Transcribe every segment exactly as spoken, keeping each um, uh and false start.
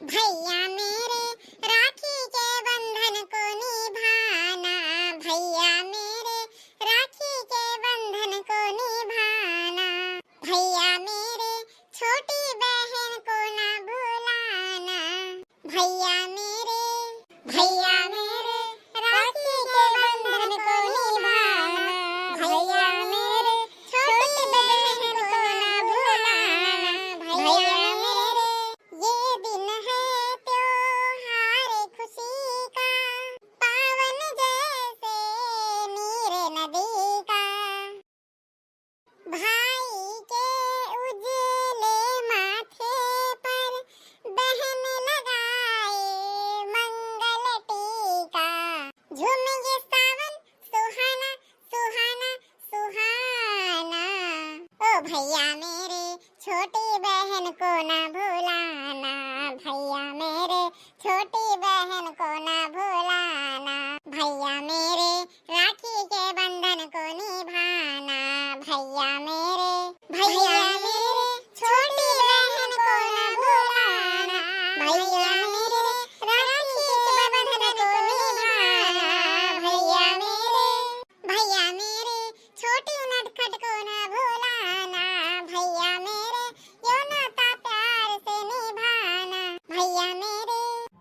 भैया मेरे, राखी के बंधन को निभाना, भैया मेरे, राखी के बंधन को निभाना, भैया मेरे, छोटी बहन को ना भुलाना, भैया मेरे, भैया मेरे, राखी के बंधन को निभाना, भैया मेरे, छोटी बहन को ना भुलाना, भैया मेरे। ये दिन है त्योहार खुशी का, पावन जैसे नीर नदी का। भाई के उजले माथे पर बहन लगाए मंगल टीका। झूमेंगे सावन सुहाना, सुहाना, सुहाना। ओ भैया मेरे, छोटी बहन को ना भुलाना, भैया मेरे, छोटी बहन को ना भुलाना, भैया मेरे, राखी के बंधन को निभाना, भैया मेरे, भैया मेरे, छोटी बहन को ना भुलाना, भैया मेरे, राखी के बंधन को निभाना, भैया मेरे, भैया मेरे, छोटी नटखट को ना भुलाना, भैया मेरे, यो नाता प्यार से निभाना, भैया मेरे।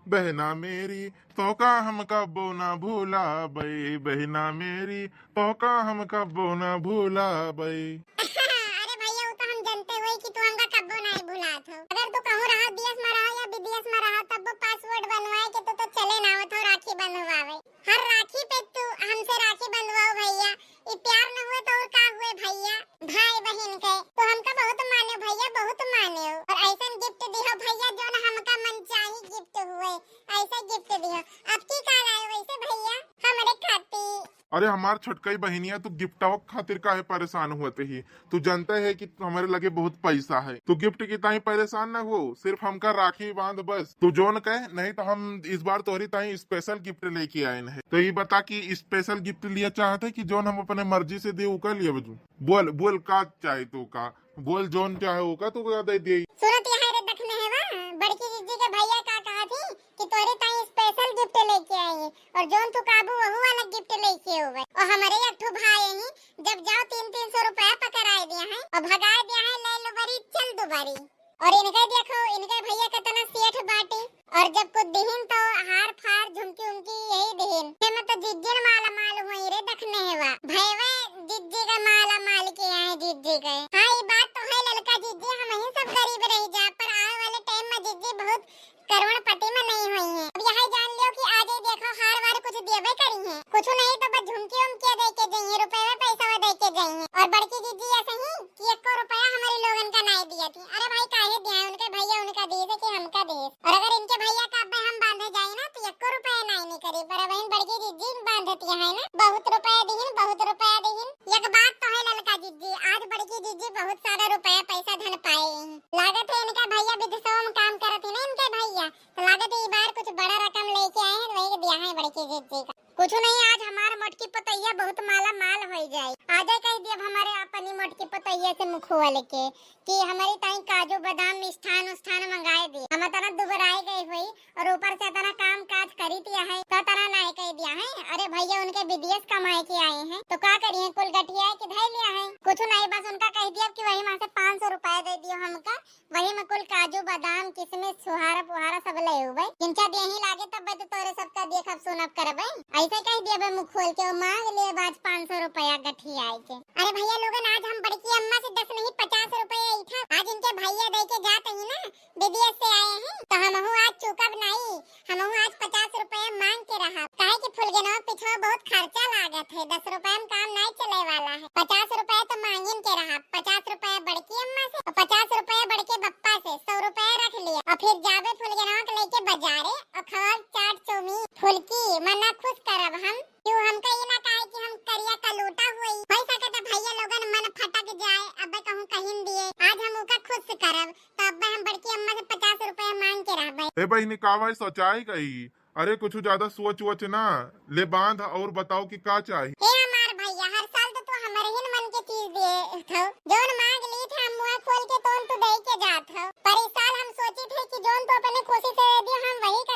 बहना मेरी, तोहका हम कब्बो ना भुलाबै, बहना मेरी, तोहका हम कब्बो ना भुलाबै। अरे भैया, वो तो हम जानते होई कि तू हमका कब्बो नाहीं भुलात हो। अगर तू कहूँ रहा, देश में रहा या विदेश में रहा, तब वो password बनवाए के तू तो चले ना आवत हो राखी बंधवावे। हर राखी पे तू हमसे राखी बंधवाओ भैया। ई प्यार न हुए तो और का हुए भैया? भाई बहिन के तो हमका बहुत माने भैया, बहुत माने। और ऐसन gift दिहो भैया, जो न हमका मन चाही gift हुए, ऐसा gift दिहो। अब की का लाए वैसे भैया हमरे खातिर? अरे हमार छोटकई बहिनिया, तू गिफ्टवा खातिर काहे परेशान हुअत ही? तू जानते है कि हमरे लगे बहुत पैसा है। तू gift की ताई परेशान न हो, सिर्फ हमका राखी बांध बस। तू जोन कहे, नहीं तो हम इस बार तोहरी ताई special gift लेके आए हैं। तो ये बता कि special gift लिया चाहत है कि जोन हम अपने मर्जी से दे, उका लिया बजू? बोल, बोल का चाहे तू का? बोल जोन चाहे उका तू का दे दिए। सुनत यहाँ रे दखने है वा, बड़की जिज्जी के भैया का कहा थी कि तोहरे ताई special gift लेके आई है और जोन तू काबू वहू वाला gift लेके होवे। और हमारे एक ठो भाई है, जब जाओ तीन तीन सौ रुपया पकड़ाए दिया है और भगाए दिया है, ले लो बरी, चल दो बरी। और इनके देखो, इनके भैया कितना सेठ बाटे, और जब कुछ दिहिन तो हार फार झुमकी उमकी यही दिहिन। एमे तो जिज्जिन माला माल हुई रे दखने है वा। भैवे जिज्जी का माला माल के आए जिज्जी के। हाँ, ये बात तो है ललका जिज्जी, हम ही सब गरीब रह जा, पर आवे वाले time में जिज्जी बहुत करोड़पति में नहीं हुई है। अब यही जान लियो कि आज ही देखो हार वार कुछ देवे करी है, कुछ नहीं तो बस झुमकी उमकी दे के जाइए, रुपये में पैसा दे के जाइए। और बड़की जिज्जी ऐसे ही कि एको रुपया हमारी लोगन का नाई दिया थी। अरे भाई काहे दिया है उनके भैया उनका दे दे कि हमका दे। और अगर इनके भैया का अब हम बांधे जाए ना तो एको रुपया नाई नहीं करी, पर अब इन बड़की जिज्जी बांधती है ना, बहुत रुपया दिहिन, बहुत रुपया दिहिन। एक बात तो है ललका जिज्जी, आज बड़की जिज्जी बहुत सारा रुपया पैसा धन पाए हैं। लागत है इनका भैया विदेशवा में काम करत ही ना इनके भैया, तो लागत है ई बार कुछ बड़ा रकम लेके आए हैं, वही दिया है बड़की जिज्जी का। कुछ नहीं, आज हमार मोटकी पतैया बहुत माला माल हो जाए। आजे कह दिया हमारे अपनी मोटकी पतैया से मुखवा लेके कि हमारी ताई काजू बादाम मिष्ठान उष्ठान मंगाए दे। हम तना दुबराए गए हुई और ऊपर से तना काम काज करी दिया है, तो तना नाय कह दिया है। अरे भैया उनके विदेश कमाए के आए हैं, तो का करिए, कुल गठिया है कि धै लिया है। कुछ नहीं, बस उनका कह दिया कि वही में से पाँच सौ रुपया दे दियो हमका, वही में कुल काजू बादाम किशमिश छुहारा पुहारा सब ले हुए। जिनका देही लागे तब तो तोरे सबका देखब सुनब करबे। ऐसे कह दिया बे मुँह खोल के, वो मांग ले आज पाँच सौ रुपया गठिया आए के। अरे भैया लोगन, आज हम बड़की अम्मा से दस नहीं पचास रुपया ऐठा, आज इनके भैया दे के जात ही ना, विदेश से आए हैं, तो हमहू आज चूकब नहीं, हमहू आज पचास रुपया मांग के रहा, काहे कि फुलगेनवा पिछवा बहुत खर्चा लागत है, दस रुपया में काम नहीं चले वाला है, पचास रुपया तो मांगिन के रहा, पचास रुपया बड़की अम्मा से और पचास रुपया बड़के बप्पा से, सौ रुपया रख लिया और फिर जाबे फुलगेनवा के लेके बाजारे और खाब चाट चौमीन फुलकी, मना खुश करब हम। क्यों हमका ये ना कहे कि हम करिया कलूटा हुई। हो सकता भैया लोगन मन फटक जाए, अबे कहूँ कहिन दिए, आज हम उका खुश करब, तो अबे हम बड़की अम्मा से पचास रुपया मांग के रहबे। ए बहिनी, का भाई सोचाई गई? अरे कुछ ज्यादा सोच वोच ना, ले बांध और बताओ कि का चाही। हे हमार भैया, हर साल तो तू हमारे ही मन के चीज दिए थो, जौन मांग ली थे हम मुंह खोल के तोन तू दे के जात हो, पर इस साल हम सोची थे कि जौन तू अपने खुशी से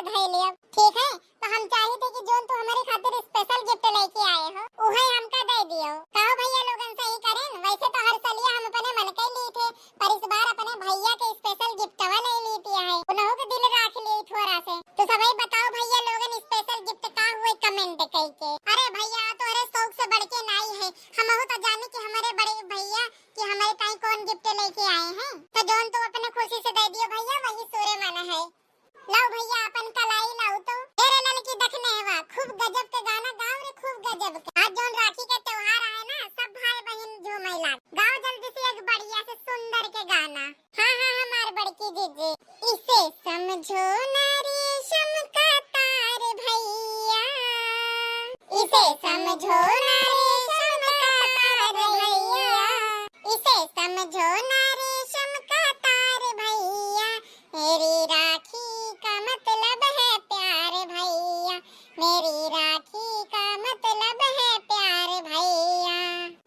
धइ लियो, ठीक है? तो हम चाहित है कि जौन तू हमरे खातिर special gift लेके आए हो, उहे हमका दइ दियो। कहो भइया लोगन, सही करेन? वैसे तो हर सलिया हम अपने मन के लीत है, पर इस बार अपने भइया के special giftवा लइ लीत है, उनहु के दिल राख ली थोड़ा से। तो सबही बताओ भइया लोगन, special gift का हुए, comment कइके। अरे भइया, तोहरे शौक से बढ़ के नाई है, हमहू तो जानी कि हमरे बड़े भइया कि हमरे ताई कौन gift लेके आए हैं। तो जौन तू अपने खुशी से दइ दियो भइया, वही सुरे मन है। लाओ भइया, अपन कलाई लाओ तो। ए रे ललकी दखनेवा, खूब गजब के गाना गाओ रे, खूब गजब के। आज जौन राखी के त्योहार आए ना, सब भाई बहिन झूमे लाग। गाओ जल्दी से एक बढ़िया से सुंदर के गाना। हाँ, हाँ, हमार बड़की जीजी। इसे समझो ना रेशम का तार भइया, इसे समझो ना रेशम का तार भइया, इसे समझो ना रेशम का तार भइया, मेरी राखी का मतलब है प्यार भइया, मेरी राखी का मतलब है प्यार भइया,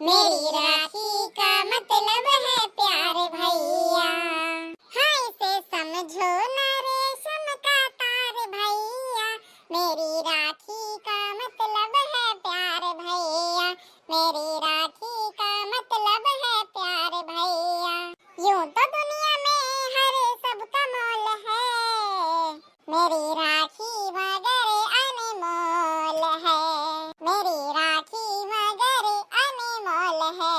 मेरी राखी का मतलब है प्यार भइया। हाँ, इसे समझो ना रेशम का तार भइया, मेरी राखी का मतलब है प्यार भइया, मेरी राखी का मतलब है प्यार भइया। यूं तो दुनिया में हर सबका मोल है, मेरी राखी मगर अनमोल है, मेरी राखी मगर अनमोल है,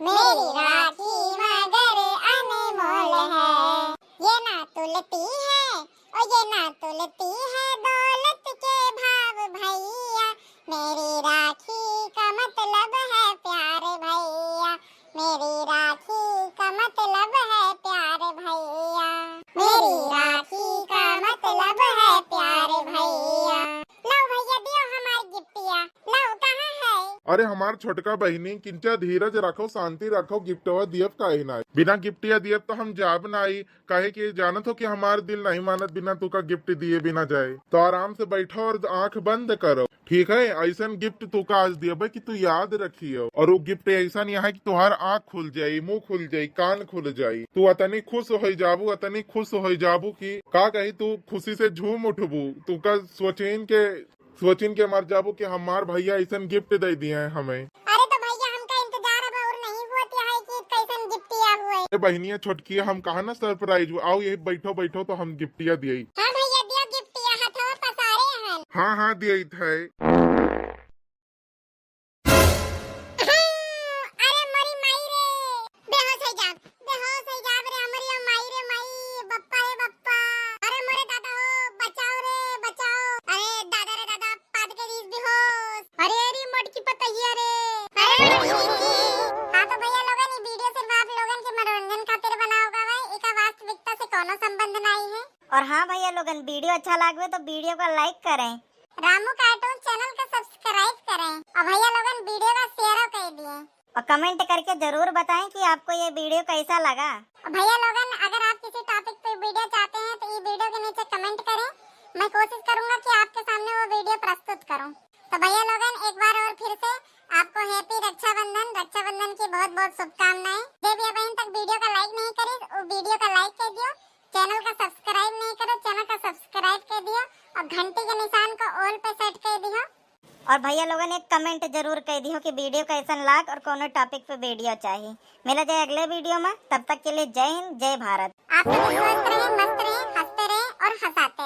मेरी राखी मगर अनमोल है। ये ना तुलती है, ओ ये ना तुलती है दौलत के भाव भइया, मेरी राखी का मतलब है प्यार भइया, मेरी राखी का मतलब है प्यार भइया, मेरी राखी का मतलब है प्यार भइया। लाओ भइया, दियो हमार गिफ्टिया। लाओ, कहाँ है? अरे हमार छोटका बहिनी, किंचा धीरज रखो, शांति रखो, गिफ्टवा दियब काहे ना? बिना गिफ्टिया दियब तो हम जाब नाई, काहे कि जानत हो कि हमार दिल नहीं मानत बिना तुका गिफ्ट दिए बिना जाए। तो आराम से बैठो और आँख बंद करो, ठीक है? ऐसन गिफ्ट तुका आज दियबे कि तू याद रखियो, और वो गिफ्ट ऐसन यहाँ है कि तुहार आँख खुल जाई, मुंह खुल जाई, कान खुल जाई। तू अतनी खुश हो जाबू, अतनी खुश हो जाबू कि का कही, तू खुशी से झूम उठबू। तुका सोचिन के, सोचिन के मर जाबू कि हमार भइया ऐसन गिफ्ट दे दिए हैं हमें। अरे तो भइया, हमका इंतजार अब और नहीं होत है कि कैसन गिफ्टिया हुए। ए बहिनिया छोटकी, हम कहा ना सरप्राइज, आओ यही बैठो, बैठो तो हम गिफ्टिया दिए। हाँ भइया, दियो गिफ्टिया, हथवा पसारे हन। हाँ, हाँ, दिए थे। अरे मोरी माई रे, बेहोश हो जाब, बेहोश हो जाब रे हमरी माई रे माई, बप्पा रे बप्पा। अरे मोरे दादा हो, बचाओ रे, बचाओ। अरे दादा रे दादा, पाद के दीस बेहोश। अरे, अरे मोटकी पतहिया रे। अरे मोटकी। हाँ तो भइया लोगन, ई वीडियो सिर्फ आप लोगन के मनोरंजन खातिर बनावा गवा है, एका वास्तविकता से कौनो संबंध नाई है। और हाँ भइया लोगन, वीडियो अच्छा लागवे तो वीडियो का like करें। रामू कार्टून चैनल का subscribe करें। और भइया लोगन, वीडियो का share कर दिए। और comment करके जरूर बताएं कि आपको ये वीडियो कैसा लगा। और भइया लोगन, अगर आप किसी topic पे वीडियो चाहते हैं तो ये वीडियो के नीचे comment करें, मैं कोशिश करूंगा कि आपके सामने वो वीडियो प्रस्तुत करूं। तो भइया लोगन, एक बार और फिर से आपको happy रक्षाबंधन, रक्षाबंधन की बहुत बहुत शुभकामनाएं। जे भी अबहिन तक वीडियो का like नहीं करी, वो वीडियो का like कर दियो, चैनल का subscribe नहीं करो, चैनल का subscribe कर दियो और घंटी के निशान को all पे set कर दियो। और भइया लोगन एक comment जरूर कर दियो कि वीडियो कैसन लाग और कौनो topic पे वीडियो चाही। मिला जाए अगले वीडियो में, तब तक के लिए जय हिंद, जय भारत। आप सभी स्वस्थ रहें, मस्त रहें, हंसते रहें और हंसाते